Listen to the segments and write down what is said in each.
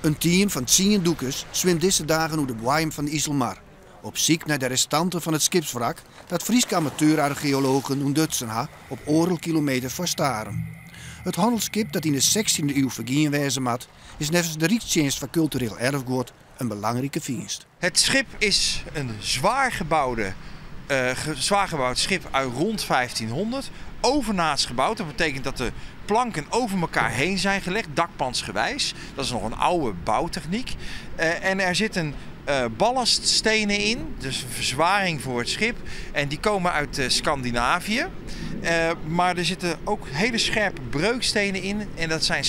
In team fan tsien dûkers swimt dizze dagen oer de boaiem fan de Iselmar, op syk nei de restanten fan it skipswrak dat Fryske amateurarcheologen ûntdutsen ha op oardel kilometer foar Starum. It hannelsskip dat yn de sechstjinde iuw fergien wêze moat, is neffens de Rykstsjinst foar Kultureel Erfguod in belangrike fynst. Het schip is een zwaar gebouwde, zwaar gebouwd schip uit rond 1500. Overnaats gebouwd, dat betekent dat de planken over elkaar heen zijn gelegd, dakpansgewijs. Dat is nog een oude bouwtechniek. En er zitten ballaststenen in, dus een verzwaring voor het schip. En die komen uit Scandinavië. Maar er zitten ook hele scherpe breukstenen in. En dat zijn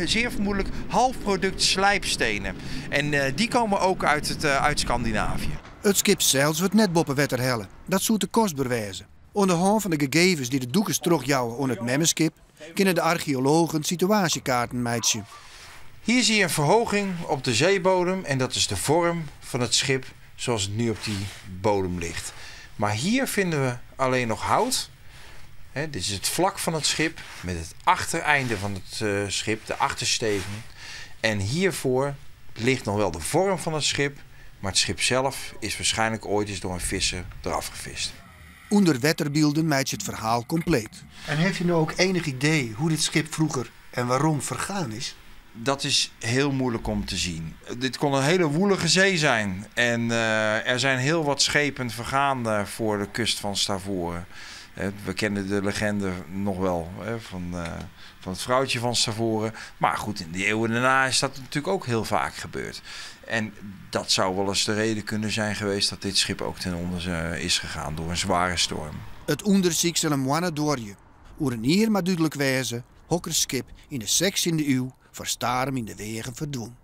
zeer vermoedelijk halfproduct slijpstenen. En die komen ook uit Scandinavië. It skip sels wurdt net boppe wetter helle. Dat soe te kostber wêze. Oan de hân fan de gegevens dy't de dûkers trochjouwe oan it memmeskip, kinne de archeologen situaasjekaarten meitsje. Hier zie je een verhoging op de zeebodem en dat is de vorm van het schip zoals het nu op die bodem ligt. Maar hier vinden we alleen nog hout. Dit is het vlak van het schip met het achtereinde van het schip, de achtersteven. En hiervoor ligt nog wel de vorm van het schip, maar het schip zelf is waarschijnlijk ooit eens door een visser eraf gevist. Underwetterbylden meitsje it ferhaal kompleet. En heeft u nou ook enig idee hoe dit schip vroeger en waarom vergaan is? Dat is heel moeilijk om te zien. Dit kon een hele woelige zee zijn. En er zijn heel wat schepen vergaan voor de kust van Stavoren. We kennen de legende nog wel, hè, van het vrouwtje van Stavoren. Maar goed, in de eeuwen daarna is dat natuurlijk ook heel vaak gebeurd. En dat zou wel eens de reden kunnen zijn geweest dat dit schip ook ten onder is gegaan door een zware storm. It ûndersyk sil in moanne duorje. Oer in jier moat dúdlik wêze hokker skip yn de sechstjinde iuw foar Starum yn de weagen ferdwûn.